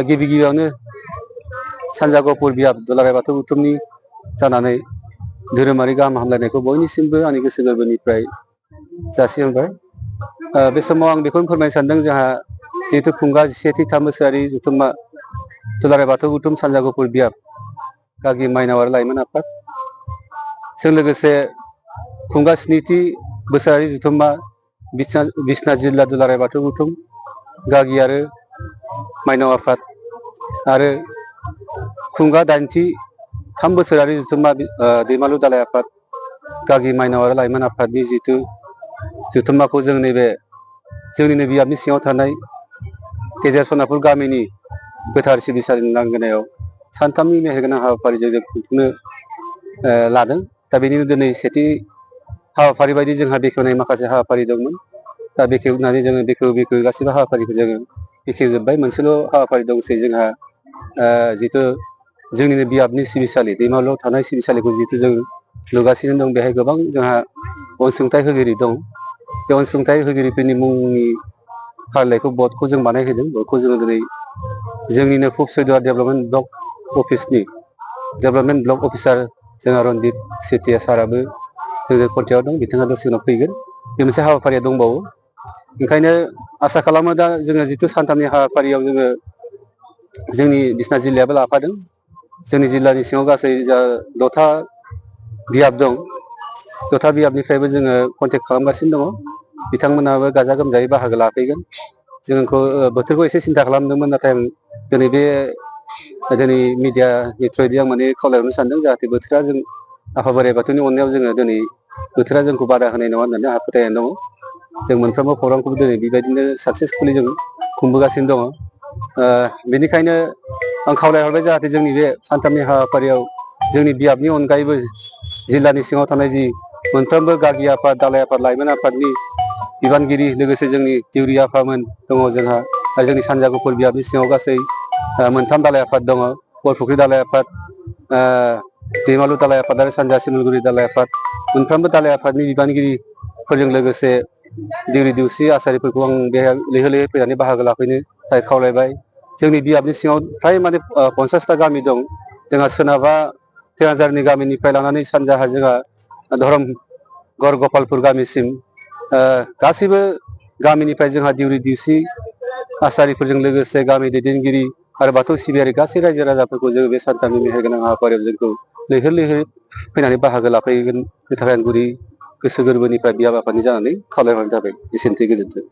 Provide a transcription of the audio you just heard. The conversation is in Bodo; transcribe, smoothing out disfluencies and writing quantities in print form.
गिबि गिबियावनो सानजा गहपुर बियाब दुलाराय बाथौ गौथुमनि जानानै धोरोमारि गाहाम हामलायनायखौ बयनिसिमबो आंनि गोसो गोरबोनिफ्राय जासिहरबाय। बे समाव आं बेखौनो फोरमायनो सानदों जोंहा जिहेतु खुंगा 17थि 3 बोसोरारि जथुम्मा दुलाराय बाथौ गौथुम सानजा गहपुर बियाब गागि माइनाव आरो लाइमोन आफाद जों लोगोसे खुंगा 7थि बोसोरारि जथुम्मा बिसनाथ जिल्ला दुलाराय बाथौ गौथुम गागि आरो माइनाव आफाद आरो खुंगा 8थि 3 बोसोरारि जथुम्मा दैमालु दालाय आफाद गागि माइनाव आरो लाइमोन आफादनि जिथु जथुम्माखौ जों नैबे जोंनिनो बियाबनि सिङाव थानाय गेजेर सनापुर गामिनि गोथार सिबिसालिनि लांगोनायाव सानथामनि मेहेरगोनां हाबाफारिजों जों खुंफुंनो लादों। दा बेनिनो दिनै सेथि हाबाफारि बायदि जोंहा बेखेवनाय माखासे हाबाफारि दंमोन। दा बेखेवनानै जोङो बेखेव गासिबो हाबाफारिखौ जोङो बेखेवजोब्बाय। मोनसेल' हाबाफारि दंसै जोंहा जिथु जोंनिनो बियाबनि सिबिसालि दैमालुआव थानाय सिबिसालिखौ जिहेतु जों लुगासिनो दं, बेहाय गोबां जोंहा अनसुंथाइ होगिरि दं। बे अनसुंथाइ होगिरिफोरनि मुंनि फारिलाइखौ बर्डखौ जों बानायहोदों। बर्डखौ जोङो दिनै जोंनिनो फुबसैदुवार डेभेलपमेन्ट ब्लक अफिसनि डेभेलपमेन्ट ब्लक अफिसार जोंहा रनजित सेथिया साराबो जोंजों कन्टेक्टआव दं। बिथाङा दसे उनाव फैगोन। बे मोनसे हाबाफारिया दंबावो। ओंखायनो आसा खालामो दा जोङो जिथु सानथामनि हाबाफारियाव जोङो जोंनि बिसनाथ जिल्लायाबो लाफादों। जोंनि जिल्लानि सिङाव गासै 6था बियाब दं। 6था बियाबनिफ्रायबो जोङो कन्टेक्ट खालामगासिनो दङ। बिथांमोनाबो गाजा गोमजायै बाहागो लाफैगोन। जोंखौ बोथोरखौ एसे सिन्था खालामदोंमोन, नाथाय आं दिनै मिडियानि थ्रुयै आं माने खावलायहरनो सानदों जाहाथे बोथोरा जों आफा बोराइ बाथौनि अननायाव जोङो दिनै बोथोरा जोंखौ बादा होनाय नङा होननानै आंहा फोथायनाय दङ। जों मोनफ्रोमबो प्रग्रामखौबो दिनै बेबायदिनो साक्सेसफुलि जों खुंबोगासिनो दङ। बेनिखायनो आं खावलायहरबाय जाहाथे जोंनि बे सानथामनि हाबाफारियाव जोंनि बियाबनि अनगायैबो जिल्लानि सिङाव थानाय जि मोनफ्रोमबो गागि आफाद, दालाय आफाद, लाइमोन आफादनि बिबानगिरि लोगोसे जोंनि दिउरि आफामोन दङ जोंहा आरो जोंनि सानजा गहपुर बियाबनि सिङाव गासै 3 दालाय आफाद दङ। गरफुख्रि दालाय आफाद, दैमालु दालाय आफाद आरो सानजा सिमलगुरि दालाय आफाद। मोनफ्रोमबो दालाय आफादनि बिबानगिरिफोरजों लोगोसे दिउरि दिउसि आसारिफोरखौ आं बेहाय लैहोर लैहोर फैनानै बाहागो लाफैनो थाखाय खावलायबाय। जोंनि बियाबनि सिङाव फ्राय माने 50ता गामि दं। जोंहा सोनाबहा थेङाजारनि गामिनिफ्राय लानानै सानजाहा जोंहा धरमगढ़ गपालपुर गामिसिम गासैबो गामिनिफ्राय जोंहा दिउरि दिउसि आसारिफोरजों लोगोसे गामि दैदेनगिरि आरो बाथौ सिबियारि गासै रायजो राजाफोरखौ जोङो बे सानथामनि मेहेरगोनां हाबाफारियाव जोंखौ लैहोर लैहोर फैनानै बाहागो लाफैगोननि थाखाय आं गुरै गोसो गोरबोनिफ्राय बियाब आफादनि जानानै खावलायहरनाय जाबाय। एसेनोसै, गोजोन्थों।